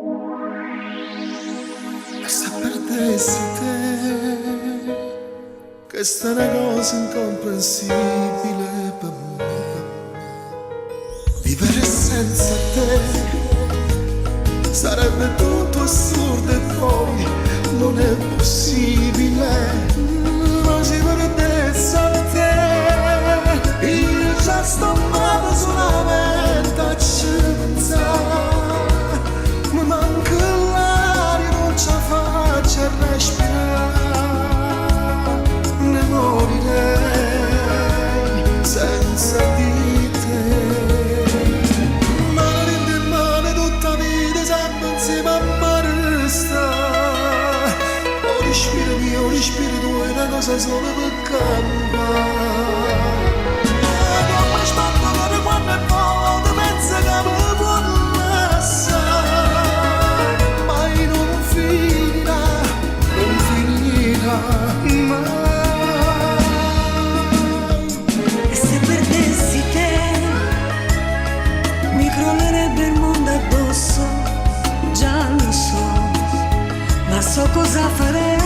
E se perdessi te, chesta è na cosa incomprensibile per me. Vivere senza te sarebbe tutto assurdo e poi non è possibile. Ma si perdesse a te, io già sto male solamente a ci pensare. Mi manca l'aria, non ce la faccio a respirare, ne morirei senza di te. Mano in mano tutta la vita sempre insieme a mare sta. O respiro mio, o respiro tuo è una cosa sola per campare. Come sbatte cuore quando è forte, pensa che mi può lasciare. Ma io non finirà, non finirà mai. E se perdessi te, mi crollerebbe il mondo addosso, già lo so, ma so cosa farei.